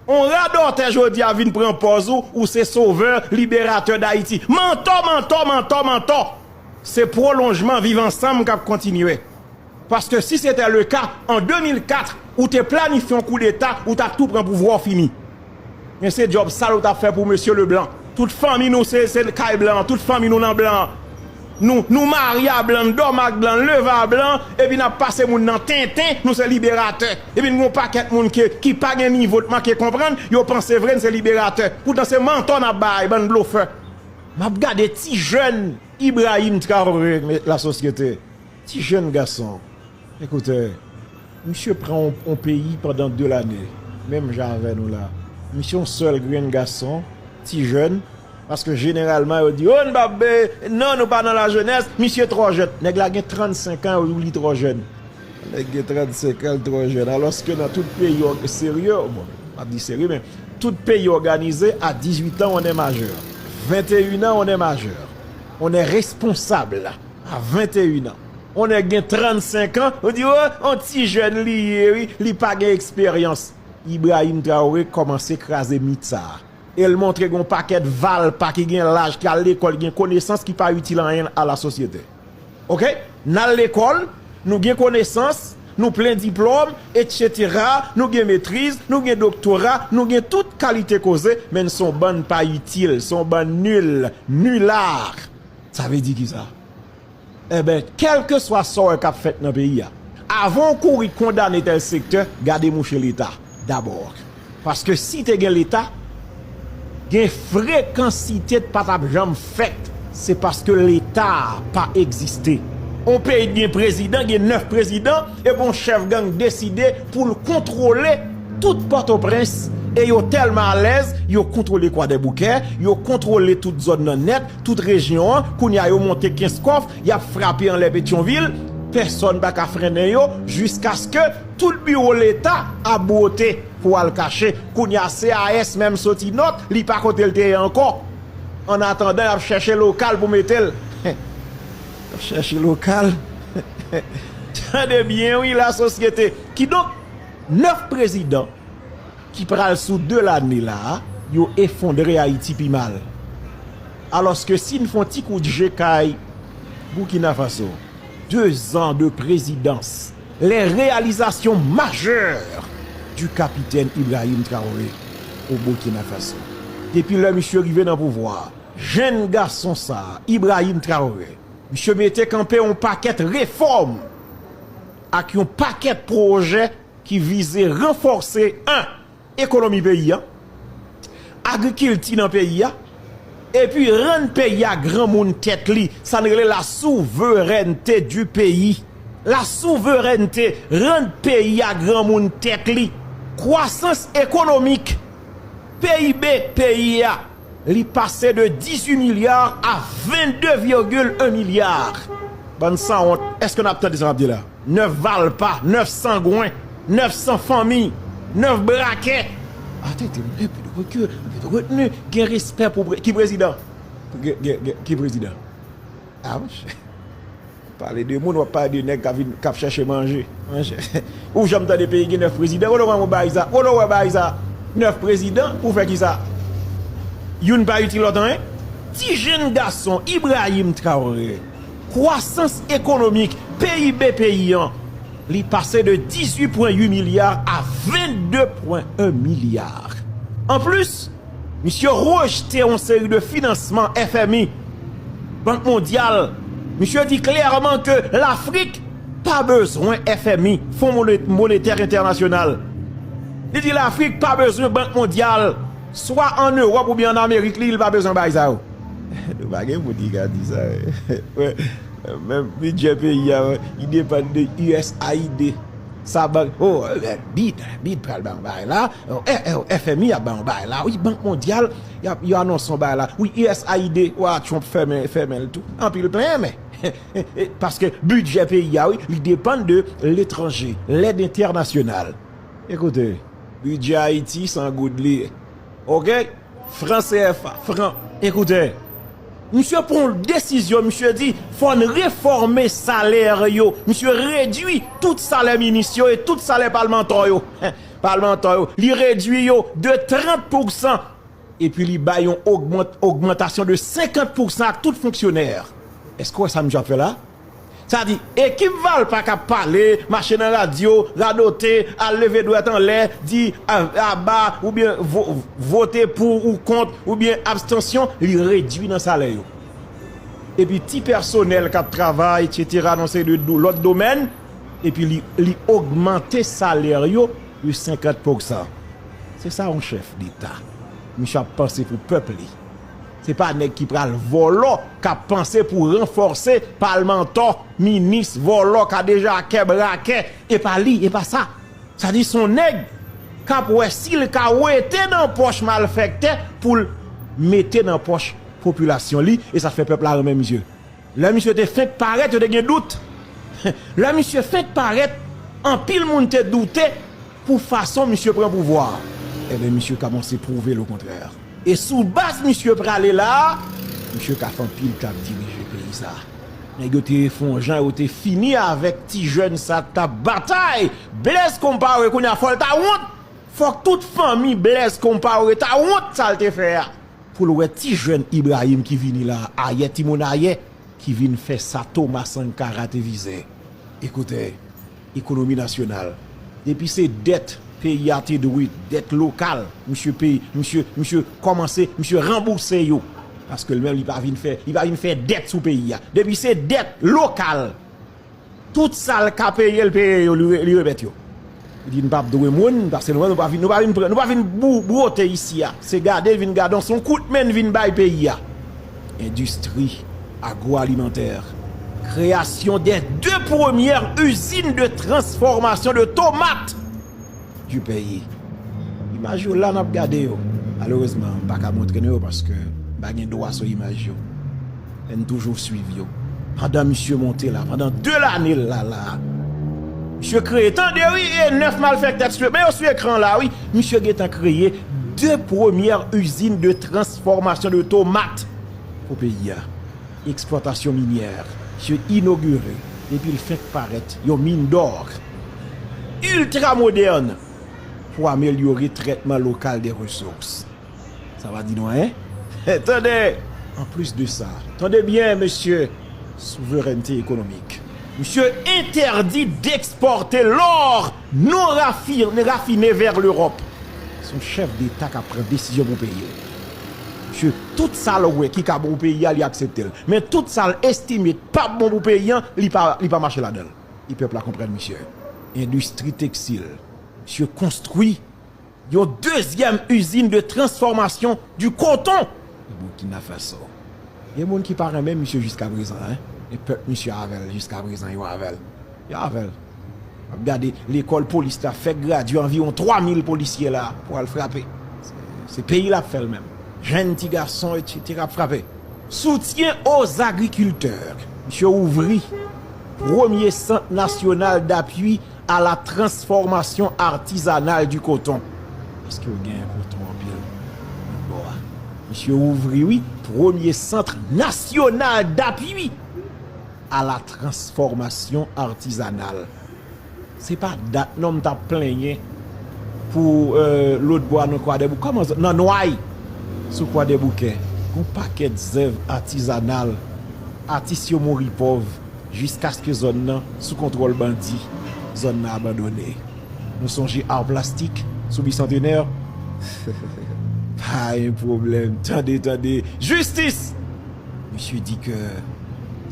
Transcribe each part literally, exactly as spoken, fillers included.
On radòtè jodi a vin pran pòz ou, ou se sovè, liberatè Dayiti. Mantò, mantò, mantò, mantò. Se pwolonjman Viv Ansanm k ap kontinye. Paske si se te le ka, an de mil kat, ou te planifye yon koudeta, ou t ap tou pran pouvwa w fini. Men se djòb sal ou t ap fè pou mesye Leblanc. Tout fanmi nou se, se kay blan, tout fanmi nou nan blan. Nou, nou marye a blan, n dòmi ak blan, n leve a blan, epi n ap pase moun nan tenten, nou se liberatè. Epi n gon pakèt moun ke, ki pa gen nivo, t manke konprann, yo panse vre n se liberatè. Poutan se mantò n ap bay, bann blofè. M ap gade ti jèn Ibrahim Traoré, lasosyete. Ti jèn gason. Ekoute, misye pran yon, yon peyi pandan de lane, menm jan avè nou la. Misye yon sèl grenn gason, ti jèn, paske jeneralman yo di, o, n pa be, non, nou pa nan lajenès, misye twò jèn. Nèg la gen trannsenk an, yo di w li twò jèn. Nèg gen trannsenk an, l twò jèn. Alòske nan tout peyi òg-, serye, bon, m ap di serye, men tout peyi òganize, à dix-huit ans, on est majeur. Vingt et un ans, on est majeur. On est responsable. À vingt et un ans. On nèg gen trannsenk an, ou di, o, on ti jèn li ye, wi, li pa gen eksperyans. Ibrahim Traoré kòmanse kraze mit sa a. E l montre gen yon pakèt valpa ki gen laj, ki al lekòl, gen konesans ki pa itil anyen a lasosyete. Oke? N al lekòl, nou gen konesans, nou plen diplòm, etsetera, nou gen metriz, nou gen doktora, nou gen tout kalite koze, men n se yon bann pa itil, se yon bann nil, nilard. Sa vle di kisa? Enben, kèlkeswa sa w wè k ap fèt nan peyi a, avan w kouri kondane tèl sektè, gade mouche Leta dabò. Paske si te gen Leta, gen frekansite t pa t ap janm fèt. Se paske Leta a pa egziste. On peyi t gen prezidan, gen nèf prezidan, epi on chèf gang deside pou l kontwole tout Pòtoprens, e yo tèlman alèz, yo kontwole Kwadèboukè, yo kontwole tout zòn nan nèt, tout rejyon an, kounye a yo monte Kenskòf, y ap frape anlè Petyonvil, pèsonn pa ka frennen yo, jiskaske tout biwo Leta ap bwote pou al kache. Kounye a C A S menm soti nòt, li pa kote l te ye ankò. Annatandan, y ap chèche lokal pou mete l. Y ap chèche lokal. Tande byen, wi, lasosyete. Kidonk, nèf prezidan ki pral sou de lane la a, yo efondre Ayiti pi mal. Alòske si n fè on ti kout je kay Burkina Faso, deux ans de présidence, les réalisations majeures du capitaine Ibrahim Traoré au Burkina Faso. Depi lè misye rive nan pouvwa a, jenn gason sa a, Ibrahim Traoré, misye mete kanpe yon pakèt refòm ak yon pakèt pwojè ki vize ranfòse, en, ekonomi peyi a, agrikilti nan peyi a, epi rann peyi a granmoun tèt li, sa n rele la souveraineté du pays. La souveraineté, rann peyi a granmoun tèt li. Kwasans ekonomik, P I B peyi a, li pase de dizuit milya a vennde vigil en milya. Bann sanwont, èske n ap tande sa m ap di la? Nèf valpa, nèf sangwen, nèf san fanmi, nèf brakè. Atete, anpil rekil, anpil retni, gen respè pou pre-, ki prezidan? Gen, gen, gen, ki prezidan? A, monchè. Pale de moun, w ap pale de nèg k ap vin, k ap chèche manje. Monchè. Ou janm tande peyi gen nèf prezidan? Kote w wè mwen bagay sa? Kote w wè bagay sa? Nèf prezidan pou fè kisa? Youn pa itil lòt anyen. Ti jenn gason Ibrahim Traoré, kwasans ekonomik, P I B peyi an, li pase de dizuit pwen uit milya a vennde pwen en milya. Anplis, misye rejte yon seri de finansman F M I, Bank Mondyal. Misye di klèman ke Lafrik pa bezwen F M I, Fon Mone-, Monetè Entènasyonal. Li di Lafrik pa bezwen Bank Mondyal, swa ann Ewòp oubyen ann Amerik, li, li pa bezwen bagay sa yo. Nou pa gen moun ki ka di sa. Menm bidjè peyi a, li depann de U S A I D. Sa bank, o, bid, bid pral ban bagay la, o, F M I ap ban bagay la, wi, Bank Mondyal, y ap, yo anonse yon bagay la, wi, U S A I D, wa, Trump fèmen, fèmen l tou. Anpil plenyen, men. Paske bidjè peyi a, wi, li depann de letranje, lèd entènasyonal. Ekoute, bidjè Ayiti, san goud li ye. Oke? Fran C F A, fran. Ekoute, misye pran yon desizyon, misye di, fò n refòme salè yo. Misye redui tout salè minis yo e tout salè palmantè yo. palmantè yo, li redui yo de trant pousan, epi li bay yon ogmant-, ogmantasyon de senkant pousan ak tout fonksyonè. Èske w wè sa misye ap fè la? Sa di, ekip Valpa k ap pale, mache nan radyo, radote, al leve dwèt anlè, di a-, aba, oubyen vo-, vote pou ou kont, oubyen abstansyon, li redui nan salè yo. Epi ti pèsonèl k ap travay, etsetera, nan seri de do-, lòt domèn, epi li, li ogmante salè yo de senkant pousan. Se sa yon chèf deta. Misye ap panse pou pèp li. Se pa nèg ki pral vòlò k ap panse pou ranfòse palmantè, minis, vòlò ka deja kè brakè. E pa li, e pa sa. Sa di se yon nèg k ap wè si l ka wete nan pòch malfèktè pou l mete nan pòch popilasyon li, e sa fè pèp la renmen misye. Lè misye te fenk parèt, yo te gen dout. Lè misye fenk parèt, anpil moun te doute pou fason misye pran pouvwa a. Ebyen, misye kòmanse pwouve lekontrè. E sou baz misye prale la a, misye ka fè anpil tan ap dirije peyi sa a. Nèg yo te fè yon jan, yo te fini avèk ti jèn sa k t ap batay. Blaise Compaoré, kounye a fò l ta wont. Fòk tout fanmi Blaise Compaoré ta wont sa l te fè a. Pou l wè ti jèn Ibrahim ki vini la, ayè, timoun ayè, ki vin fè sa Thomas Sankara te vize. Ekoute, ekonomi nasyonal. Depi se dèt peyi a te dwe, dèt lokal, misye peye, misye, misye kòmanse, misye ranbouse yo. Paske l menm, li pa vin fè, li pa vin fè dèt sou peyi a. Depi se dèt lokal, tout sa l ka peye, l peye yo, li re-, li remèt yo. Li di, "Nou p ap dwe moun, paske nou, nou pa vin, nou pa vin pran, nou pa vin bou-, bwote isi a." Se gade l vin gade, se yon kout men l vin bay peyi a. Endistri agroalimantè. Création des deux premières usines de transformation de tomates du pays. Imaj yo la n ap gade yo. Malerezman, m pa ka montre nou yo paske m pa gen dwa sou imaj yo. Men n toujou swiv yo. Pandan misye monte la, pandan de lane l la la, misye kreye, tande wi, e nèf malfèktè, men yo sou ekran la wi, misye gentan kreye de premyè izin de transfòmasyon de tomat pou peyi a. Eksplwatasyon minyè, misye inogire, epi l fenk parèt yon mine d'or iltra modèn pou amelyore trètman lokal de resous. Sa va di nou anyen? Tande! Anplis de sa, tande byen, mesye, souverènte ekonomik. Misye entèdi dekspòte lò non rafi-, rafine vè Lewòp. Se yon chèf deta k ap pran desizyon pou peyi l. Misye, tout sa l wè ki ka bon pou peyi a, li aksepte l. Men tout sa l estime p ap bon pou peyi an, li pa, li pa mache ladan l. E pèp la konprann misye. Endistri tekstil. Misye konstwi yon dezyèm izin de transfòmasyon di koton nan Burkina Faso. Gen moun ki pa renmen misye jiskaprezan, en. E pèp misye avè l jiskaprezan, yo avè l. Yo avè l. W ap gade lekòl polis la fèk gradye anviwon twa mil polisye la pou al frape. Se, se peyi l ap fè l menm. Jèn ti gason, etsetera ap frape. Soutien aux agriculteurs. Misye ouvri premye sant nasyonal dapui à la transformation artisanale du coton. Èske w gen koton anpil nan bò a? Misye ouvri, wi, premye sant nasyonal dapui à la transformation artisanale. Se pa dat non m t ap plenyen pou, euh, lòt bò a nan Kwadèboukè. Kòman zòn nan Nway? Sou Kwadèboukè, gon pakèt zèv atizanal. Atis yo mouri pòv. Jiskaske zòn nan sou kontwòl bandi, zòn nan abandone. Nou sonje Art Plastik sou Bisantenè? Pa gen pwoblèm. Tande, tande. Jistis! Misye di ke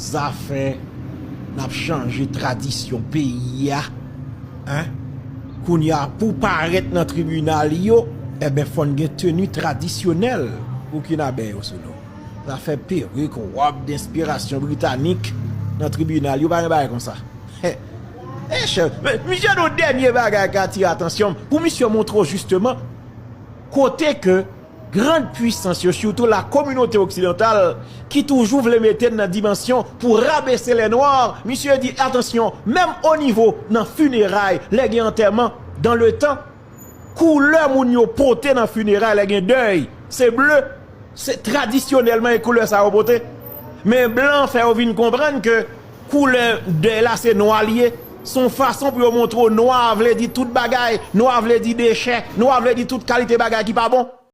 zafè n ap chanje tradisyon peyi a, en? Kounye a, pou parèt nan tribinal yo, enben, fò n gen teni tradisyonèl burkinabè yo sou nou. Zafè perik, wòb denspirasyon britanik nan tribinal, yo pa gen bagay konsa. E chèf, men, misye di yon dènye bagay k atire atansyon m, pou misye montre w jisteman kote ke grann pwisans yo, sitou la kominote oksidantal, ki toujou vle mete n nan dimansyon pou rabese lè nwa, misye di, atansyon, menm o nivo nan fineray, lè gen antèman, dans le temps, koulè moun yo pote nan fineray lè gen dèy, se ble, se tradisyonèlman e koulè sa yo pote. Men blan fè yo vin konprann ke koulè dèy la se nwa li ye. Se yon fason pou yo montre w nwa vle di tout bagay, nwa vle di dechè, nwa vle di tout kalite bagay ki pa bon.